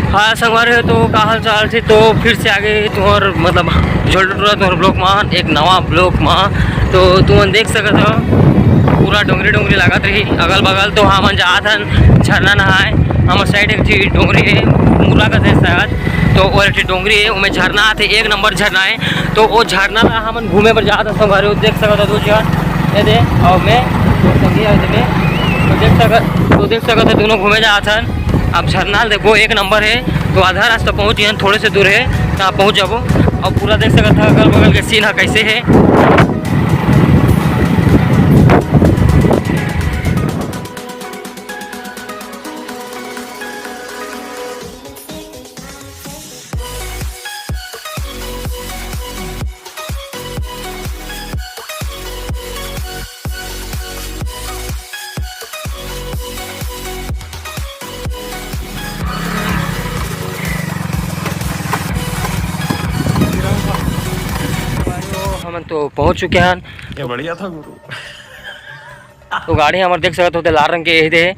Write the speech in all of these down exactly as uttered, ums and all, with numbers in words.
हाँ संगवारी हो, तो का हाल चाल हे? तो फिर से आगे तुम्हार मतलब झोलटुरा तुम्हार ब्लॉग मा, एक नवा ब्लॉग मा। तो तुमन देख सकत हो पूरा डोंगरी डोंगरी लागत रही अगल बगल। तो हमन जात हन झरना नहाए। हमर साइड एक ठी डोंगरी हे, मुर्रा कथे शायद, तो वो एक ठी डोंगरी हे, ओमे झरना आथे, एक नंबर झरना हे। तो वो झरना ला हमन घूमे बर जात हन संगवारी हो, देख सकत हो दू झन, ये दे, अउ मैं, तो संगी हे, ये दे मैं। तो देख सकत, तो देख सकत हो दोनों घूमे जात हन। अब झरना ल देखबो, एक नंबर हे। तो आधा रास्ता पहुँच गए हन, थोड़े से दूर हे, तहाँ पहुँच जाबो। अउ पूरा देख सकत हो अगल बगल के सीन ह कैसे हे। हमन तो पहुंच चुके हन। ये बढ़िया था गुरु। तो गाड़ी हमर देख सकत होते लाल रंग के यही दे,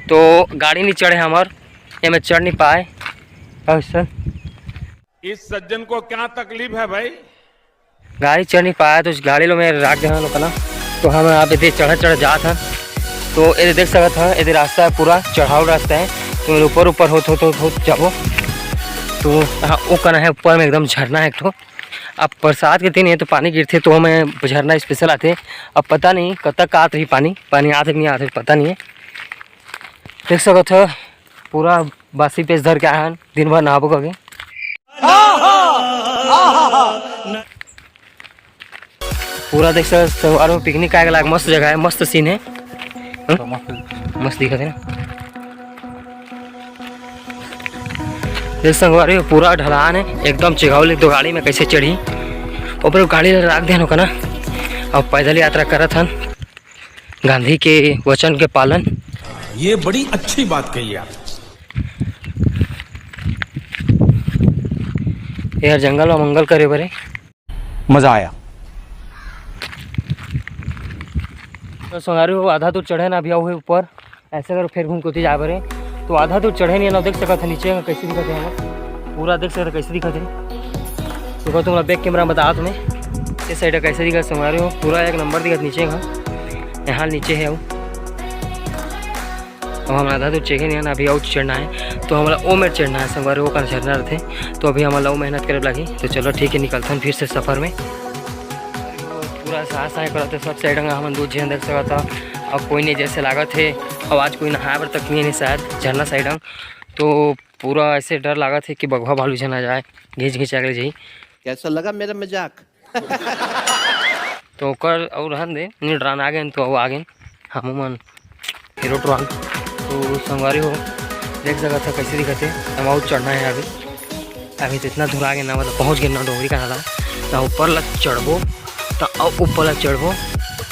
तो गाड़ी नहीं चढ़े हमर, ये में चढ़ नहीं पाए। और सर, इस सज्जन को क्या तकलीफ है भाई? गाड़ी चढ़ नहीं पाया, तो गाड़ी लो में राख देना लोग ना। तो हम आप इधर चढ़ा चढ़ा जात हन। तो ये देख सकत ह, ये रास्ता है, पूरा चढ़ाव रास्ता है। तो ऊपर ऊपर होत होत होत होत जाबो। तो हाँ, वो कना है ऊपर में एकदम झरना है एक ठो। अब बरसात के दिन है तो पानी गिरथे, तो हमें झरना स्पेशल आथे। अब पता नहीं कब तक आत रही पानी, पानी आत रही नहीं आत रही पता नहीं है। देख सकत ह, पूरा बासी पेच धर के आए हन, दिन भर नहाबो करके। पूरा देख सकत संगवारी हो, पिकनिक आए के लायक मस्त जगह है, मस्त सीन है। हम्म? मस्त दिखत है ना। देख संगवारी हो, पूरा ढलान है, एकदम चिघावली तो गाड़ी में कैसे चढ़ी। ऊपर गाड़ी ला राख देन ओकना, अब पैदल यात्रा करत हन गांधी के वचन के पालन। ये बड़ी अच्छी बात कही आप। यार जंगल में मंगल करे बरे। मजा आया। तो संगवारी हो, आधा दूर चढ़े ना, अभी आऊ है ऊपर, ऐसे कर फिर घूम के उठी जाए बरे। तो आधा दूर चढ़े नहीं ना, देख सकत है नीचे कैसे दिखत है, पूरा देख सकत है कैसे दिखत है। तो तुम बैक कैमरा में बता तुम्हें, इस साइड कैसे दिखत संगवारी हो, पूरा एक नंबर दिखत नीचे का, यहाँ नीचे है वो। अब हम आधा दूर चढ़े नहीं है ना, अभी आऊ चढ़ना है, तो हमला ओ मेर चढ़ना है संगवारी, वो कन चढ़ना रहते। तो अभी हमला ओ मेहनत करे लागही। तो चलो ठीक है, निकलथन फिर से सफर में। पूरा साय साय करत हे, सब साइड अंग हमन दू झन देख सकत ह। अब कोई नहीं जैसे लागत हे, अब आज कोई नहाए बर तक नहीं है शायद झरना साइड अंग। तो पूरा ऐसे डर लागत हे कि बघवा भालू झन आ जाए, घींच घींच आगे जाही। कैसा लगा मेरा मजाक? तो ओकर अउ रहन दे, नहीं डरान आ गए तो अउ आ गए हम मन। Hero troll. तो संगवारी हो, देख सकत ह कैसे दिखत हे। हम आऊ चढ़ना है अभी, अभी तो इतना दूर आ गए ना, मतलब पहुँच गए ना डोंगरी कना ला। तो ऊपर ला चढ़बो, तो अब ऊपर ला चढ़बो,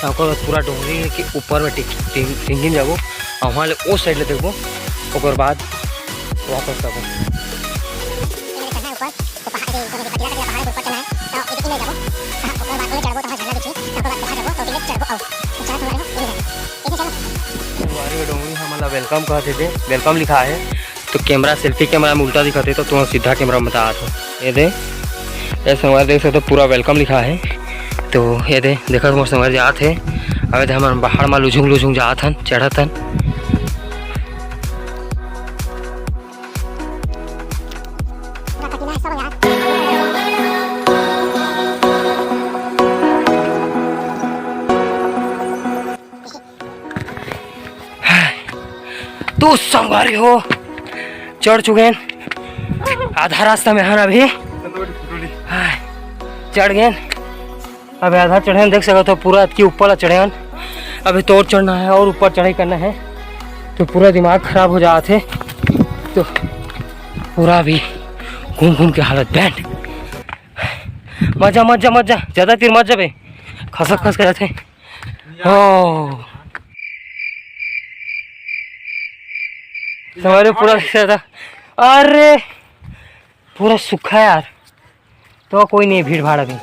तो ओकर बाद पूरा डोंगरी के ऊपर में टिक-, टिंग-, टिंगिन जाबो, और वहाँ ले ओ साइड ले देखबो, ओकर बाद वापस आबो। चढ़ना है ऊपर, तो पहाड़ के, मतलब पतला पतला पहाड़ के ऊपर चढ़ना है, तो एक ही में जाबो, हाँ, ओकर बाद में चढ़बो, तो वहाँ झरना दिखी, तो ओकर बाद वहाँ जाबो, तो फिर चढ़बो, आओ, तो चढ़त हमारे हो, यही है। संगवारी हो, डोंगरी हमन ला welcome कहत हे, welcome लिखा है। तो कैमरा, सेल्फी कैमरा में उल्टा दिखत हे, तो तुमन सीधा कैमरा में बतात हो। ये दे, ये संगवारी देख सकते हो, पूरा welcome लिखा है। तो ये दे, देखत मोर संगवारी जात हे। अब ये दे हमन बाहर मा लुझुंग लुझुंग जात हन, चढ़त हन। तो संगवारी हो, चढ़ चुके हैं आधा रास्ता में हन अभी। हाय, चढ़ गए। अबे आधा चढ़े हन, देख सकत हो पूरा अतकी ऊपर ला चढ़े हन। अभी तो और चढ़ना है और ऊपर चढ़ाई करना है, तो पूरा दिमाग खराब हो जात हे। तो पूरा अभी घूम घूम के हालत बैंड। मत जा, मत जा, मत जा, ज्यादा तीर मत जाबे, खसक खस करत हे। ओ संगवारी पूरा, अरे पूरा सूखा यार। तो कोई नहीं, भीड़ भाड़ अभी।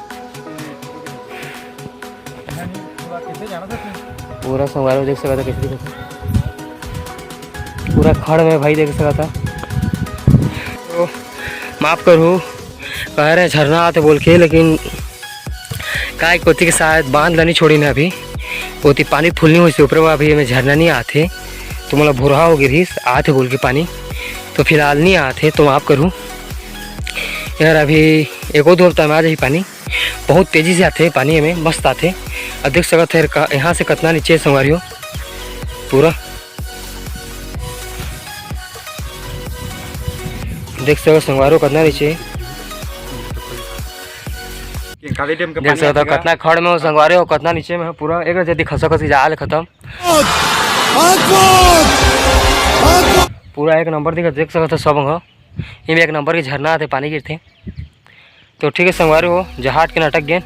पूरा संगवारी देख सकत हो, कैसे दिखत हे। पूरा खड़ में भाई देख सकत हो। तो माफ करहू, कहे रहे झरना आथे बोल के, लेकिन काय कोती के शायद बांध ला नहीं छोड़िन हे अभी, ओती पानी full नहीं होइस हे, ऊपर में अभी एमे झरना नहीं आथे, तो मोला भुरहा हो गे रहिस, आथे बोल के पानी, तो फिलहाल नहीं आथे, तो माफ करहू यार। अभी एको दो हफ्ता में आ जाही पानी, बहुत तेजी से आथे पानी, एमे मस्त आथे। अब देख सकत हे का-, यहाँ से कतना नीचे हे संगवारी हो, पूरा देख सकत संगवारी हो कतना नीचे हे। काली डैम के देख पानी सकत हो आथे का? कतना खड़ में हो संगवारी हो, कतना नीचे में हो, पूरा एक जल्दी खसखस के जाल खत्म। पूरा एक नंबर दिखत, देख सकत हो सब हो। एमे एक नंबर के झरना आथे, पानी गिरथे। तो ठीक है संगवारी हो, जहाज के नटक गेन,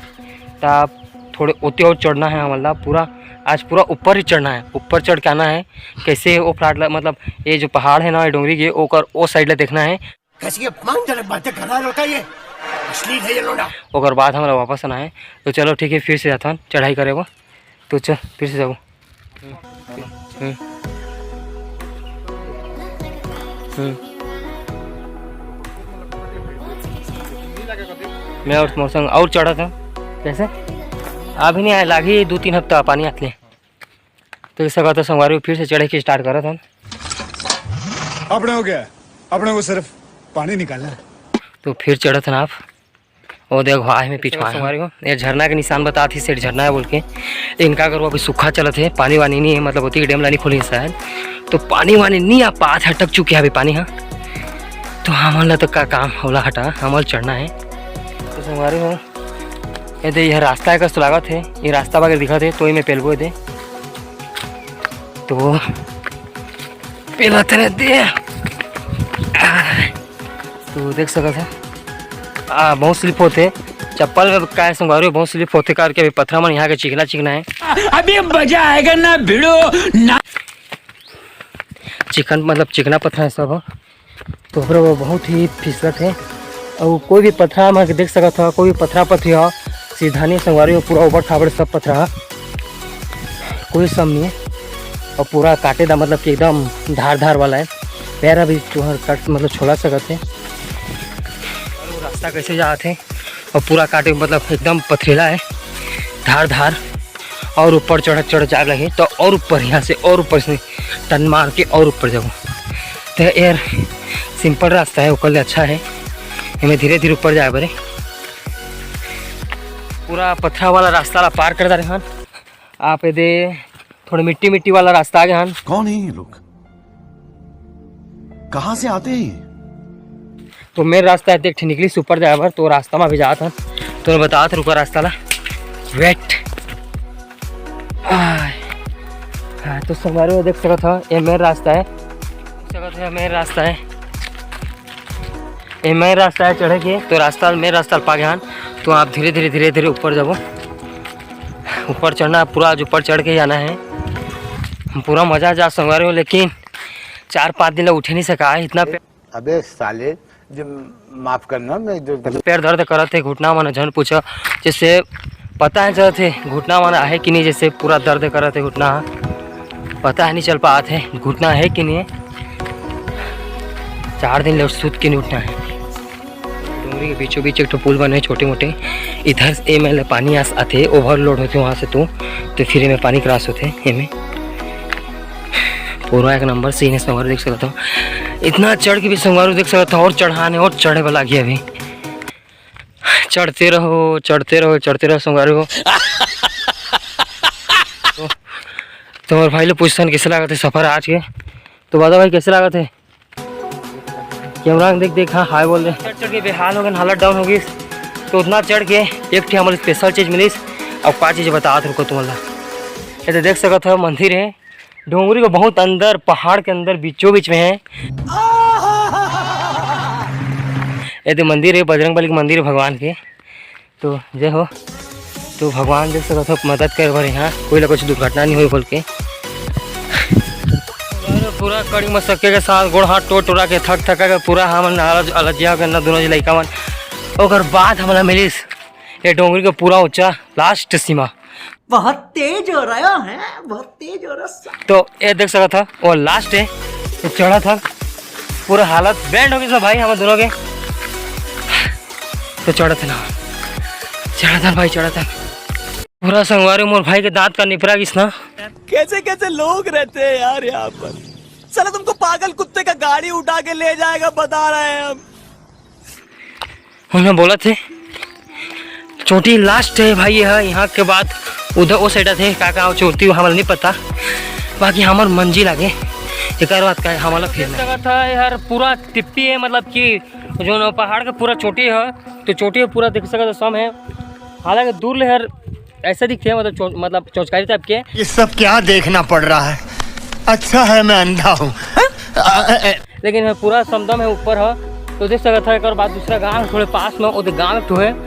त आप थोड़े ओती और चढ़ना है हमन ला। पूरा आज पूरा ऊपर ही चढ़ना है, ऊपर चढ़ के आना है। कैसे वो फ्लैट ला, मतलब ये जो पहाड़ है ना, ये डोंगरी के, ओकर ओ साइड ला देखना है। कैसी अपमानजनक बातें कर रहा है लड़का ये, अश्लील है ये लोंडा। ओकर बाद हमरा वापस आना है। तो चलो ठीक है, फिर से जाथन चढ़ाई करे बर। तो चल, फिर से जाबो। हम्म। हम्म। मैं और मोर संग और चढ़त हन। कैसे? अभी नहीं आए, लागी दो तीन हफ्ता पानी आतले। तो इस सकत हो संगवारी, फिर से चढ़े के start करत हन। अपने को क्या है? अपने को सिर्फ पानी निकालना है। तो फिर चढ़त हन आप। ओ देखो, आए में पिछवा है। संगवारी हो, ये झरना के निशान बतात ही, सेठ झरना है बोल के। इनका अगर वो अभी सूखा चलत है, पानी वानी नहीं है, मतलब ओती के डैम ला नहीं खोली शायद, तो पानी वानी नहीं आ पात है, अटक चुके हैं अभी पानी। हाँ, तो हमन ला तो का काम, ओला हटा, हमन चढ़ना है। तो संगवारी हो, ये दे, यह रास्ता है, कस लागत है, ये रास्ता वगैरह दिखत है, तो ये में पेलबो दे, तो पेला तने दे। तो देख सकत है, आ, बहुत slip होथे। चप्पल में काय संगवारी हो, बहुत slip होथे, करके अभी पथरा मन यहाँ के चिकना चिकना है। अभी मजा आएगा ना भिड़ो ना। चिकन मतलब चिकना पथरा है सब, तो ओकरे वो बहुत ही फिसलत है। और कोई भी पथरा में देख सकत हो, कोई भी पथरा पथरी हो, सीधा नहीं संगवारी हो, पूरा उबड़ खाबड़ सब पथरा है, कोई सब नहीं है। और पूरा काटे दा मतलब कि एकदम धार धार वाला है, पैर अभी तुहर कट मतलब छोला सकत है। रास्ता कैसे जात है और पूरा काटे मतलब एकदम पथरीला है, धार धार, और ऊपर चढ़त चढ़त जाए लगे तो और ऊपर यहाँ से और ऊपर से टर्न मार के और ऊपर जाबो। तो यार simple रास्ता है, ओकर ले अच्छा है, एमे धीरे धीरे ऊपर जाए बरे। पूरा पथरा वाला रास्ता ला पार कर डारे हन। आप ये दे थोड़ा मिट्टी मिट्टी वाला रास्ता आगे हन। कौन है ये लोग? कहाँ से आते हैं ये? तो main रास्ता है, देख, निकली से ऊपर जाए बर, तो रास्ता में अभी जात हन, तो मैं बतात रुका रास्ता ला। वेट। आय। हाँ, तो संगवारी हो देख सकत हो, ये main रास्ता है, देख सकत हो, ये main रास्ता है, ये main रास्ता है चढ़े के, तो रास्ता, main रास्ता पा गए हन, तो आप धीरे धीरे, धीरे धीरे ऊपर जाबो। ऊपर चढ़ना, पूरा आज ऊपर चढ़ के जाना है। पूरा मजा जा संगवारी हो, लेकिन चार पाँच दिन ला उठे नहीं सका है, इतना पे- अबे साले, जो, माफ करना, मैं जो पैर दर्द करत है, घुटना मन झन पूछा, जैसे पता है चलत है घुटना मन आहे कि नहीं, जैसे पूरा दर्द करत है घुटना, पता है नहीं चल पात है घुटना है कि नहीं है। चार दिन ले सुत के नहीं उठना है। डोंगरी के बीचों बीच एक ठो पुल बने हे छोटे मोटे, इधर से एमे ले पानी आस आथे, overload होथे वहाँ से तो, तो फिर एमे पानी cross होथे एमे। पूरा एक नंबर scene है संगवारी, देख सकत हो। इतना चढ़ के भी संगवारी देख सकत हो, और चढ़ाने और चढ़े वाला आगे अभी। चढ़ते रहो, चढ़ते रहो, चढ़ते रहो संगवारी हो। तो, तो हमारे भाई लोग पूछथन कैसे लागत है सफर आज के, तो बता भाई कैसे लागत है? कैमरा में देख, देख, हाँ, हाय बोल दे। चढ़, चढ़ के बेहाल हो गए, हालत down हो गई। तो उतना चढ़ के एक ठे हमारे special चीज मिलिस। अब का चीज बतात, रुको तुमन ला। ये तो देख सकत हो, मंदिर है, डोंगरी के बहुत अंदर, पहाड़ के अंदर, बीचों बीच में है। ये तो मंदिर है, बजरंग बली के मंदिर है भगवान के। तो जय हो। तो भगवान देख सकत हो, मदद करे बर यहाँ कोई ला कुछ दुर्घटना नहीं होई बोल के। पूरा कड़ी मशक्कत के साथ गोड़ हाथ टोट टोरा के थक थका के पूरा हमन अलज-, अलजिया के अंदर दोनों जी लइका मन। ओकर बाद हमला मिलिस ये डोंगरी के पूरा ऊंचा last सीमा। बहुत तेज हो रहा है, बहुत तेज हो रहा है। तो ये देख सकत हो, वो last है, ये चढ़त हन। पूरा हालत bad हो गइस ना भाई हमर दोनों के। तो चढ़त ना, चढ़त ना भाई, चढ़त ना। पूरा संगवारी मोर भाई के दांत का निपरा गिस ना। कैसे कैसे लोग रहते हैं यार यहाँ पर। साला तुमको पागल कुत्ते का गाड़ी उठा के ले जाएगा, बता रहे हैं हम। उन्हें बोला थे चोटी last है भाई, यह यहाँ के बाद उधर वो side थे का का चोटी, हमला नहीं पता, बाकी हमर मंजिल आगे एक बात का हमला फिर था यार। पूरा टिप्पी है, मतलब कि जो ना पहाड़ का पूरा चोटी है, तो चोटी है पूरा देख सकते सम है, हालांकि दूर ले हर ऐसा दिखते हैं, मतलब चो, मतलब चौचकारी type के। ये सब क्या देखना पड़ रहा है? अच्छा है मैं अंधा हूँ। लेकिन है पूरा समदम है ऊपर है, तो देख सकत है एक बात दूसरा गांव थोड़े पास में, ओदे गांव एक ठो है।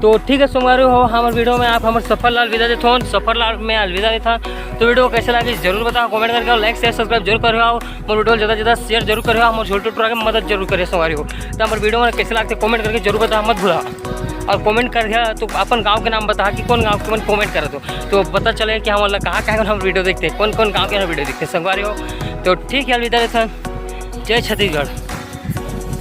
तो ठीक है संगवारी हो, हमर video में आप हमर सफर ला अलविदा देथोन, सफर ला में अलविदा देथन। तो video कैसे लगी जरूर बताओ comment करके, और like share subscribe जरूर करो, मोर video ज्यादा ज्यादा share जरूर करो, मोर छोटे टुरा के मदद जरूर करे संगवारी हो। तो हमर video में कैसे लगते comment करके जरूर बताओ, मत भूला। और comment कर दिया तो अपन गांव के नाम बता कि कौन गांव के मन comment करत हो, तो पता चले कि हमन ला कहाँ कहाँ के हम video देखते हैं, कौन कौन गांव के हम video देखते हैं संगवारी हो। तो ठीक है, अलविदा देथन, जय छत्तीसगढ़।